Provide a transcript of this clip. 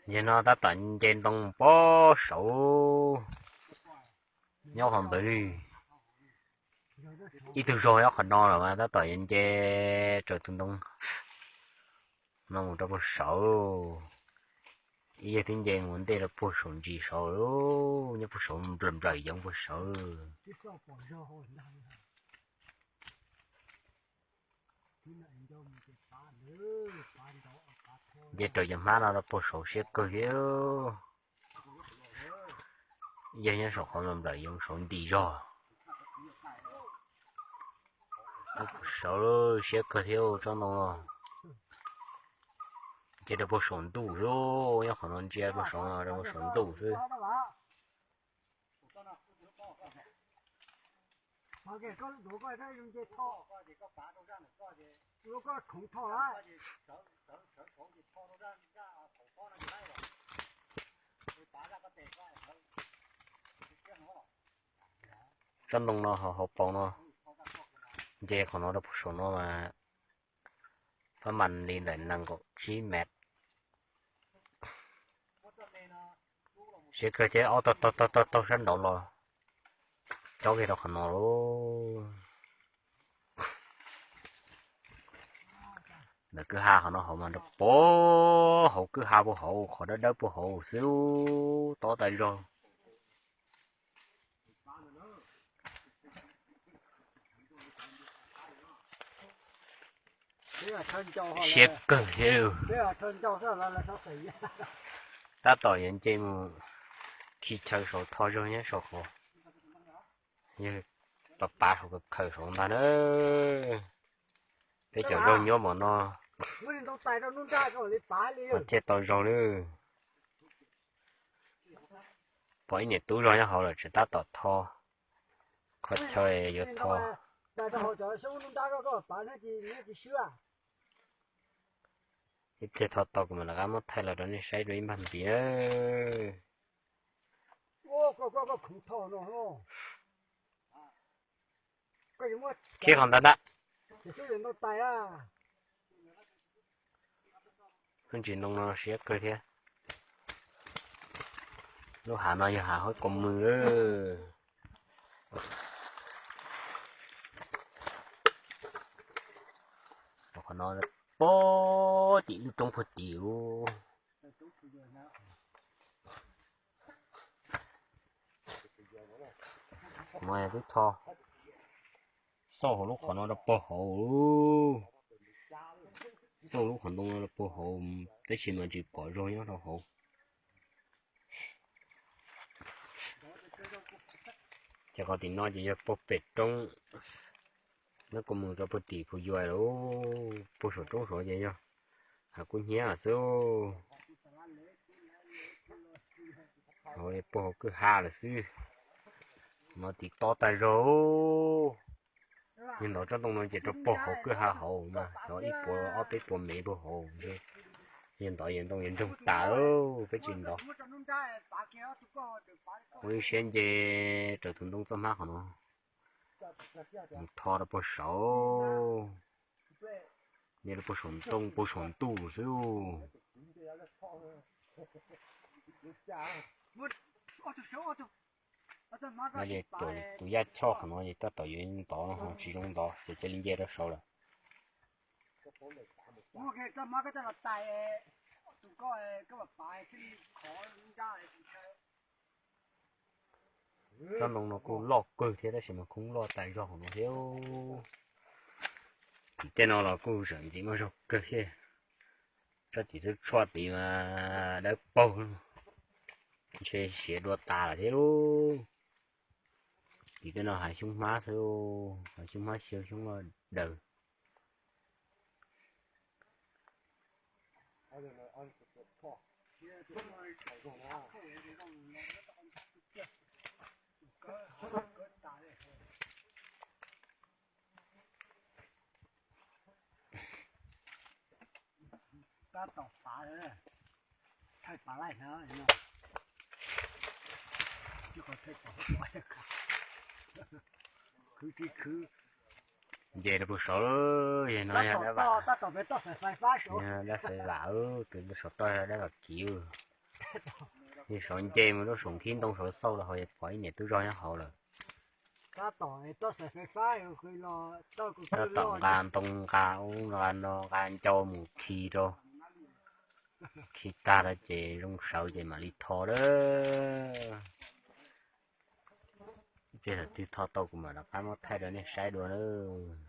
Yog no tab tom nce ntoo pem saud, nyob qhov ntawd li. Ib tug zog nyob qhov no los mas tab tom yuav nce raws tus ntoo no mus rau puag saud. Ib yawg twb nce mus ntej rau puag saum ntsis saud, nyob puag saud nplawm nplawm yoov puag saud. Nce raws cov hmab no rau puag saud siab kawg thiab. Yawg nyob saum qhov nplawm nplawm yoov saud nti zog. Saud siab kawg thiab tsob ntoo no. Nce rau puag saum ntuj xwb, nyob qhov no ntsia rau saud no rau puag saum ntuj xwb. Tsob ntoo no hauv paus no, nce qhov no rau puag saum no mas pab mas li ntawm nees nkaum tsib mev. Siab kawg thiab, ob tog tog tog tog sab nraud los cob kiag rau qhov no lauj. Ntawm kwj ha qhov no hauv mas rau puag hauv kwj ha puag hauv, qhov dawb dawb puag hauv xwb, tob tas zog. Siab kawg thiab. Tab tom yuav nce mus khi chaw saud tho zog nyob saum qhov, yog pab pab saum kawg khaws saud ntag na. Peb cov zaug nyob mom no mas thiaj tau zaug na. Pom ib niam tub zog nyob hauv lawm tseem tab tom tho, qhov chaw yuav tho. Ib pliag tho tau kuv mam rov qab muab thaij los rau nej saib dua ib npag ntxiv. Khib qhov ntawd ntag. Lub ntsis ntoo no siab kawg thiab. Lub hav no yog hav Hab Kos Mws. Qhov no pog tim lub roob puag tim lub. Qhov no twb tho, xauj hauv lub qhov no rau puag hauv, xauj lub qhov ntoo no rau puag hauv, tab sis mas tsis pom zog nyob rau hauv. Ces qhov tim no ces yog puag pem roob, neb kuj mus rau puag tim Phu Yuas lauj, puag saum roob saud ces yog hav kub hnyiab xwb. Puag hauv kwj ha lawm xwb, no tim tob tag zog. Yog ntov tsob ntoo no ces rau puag hauv kwj ha hauv mas yog ib puas ob peb puas mev puag hauv. Yog ntov yog ntoo yuav ntsoog tas, peb tsis ntov. Ua ib siab nce raws tus ntoo txoj hmab qhov no mus tho rau puag saud. Nce rau puag saum ntoo puag saum ntuj xwb. No ces tus yaj choj qhov no ces tab tom yuav ntov no ho tsis zoo ntov ces cia li nce rau saud lawm. Tsob ntoo no kuj loj kawg thiab tab sis mas khoob loj tas zog hauv no thiab. Tim tej no los kuj zeem ntxim muaj zog kawg thiab. Tsob tim xub tshuaj tid mas dawb paug, ntshe siav dua tas lawm thiab lauj. Tim tej no hav xyoob hmab xwb, hav xyoob hmab xyaw xyoob loj daws. Tab tom pav, thaij pav laij no, khwv tsis khwv. Nce rau pug saud, yog no yog dab vam, dab xaiv vam, tus saum toj dab vam kiv. Yog saum nce mus lub saum nkhib ntoo saud xauj los hauv, yog pom ib niam tub zog nyob hauv lawm. Tab tom nqa ntoo nqa ub nqa no nqa ncau mus khi rau, khi tag rau ces zoo sawv ces mam li tho lawm. Thaum twg tho tau kuv mam rov qab muab thaij rau nej saib dua nawb.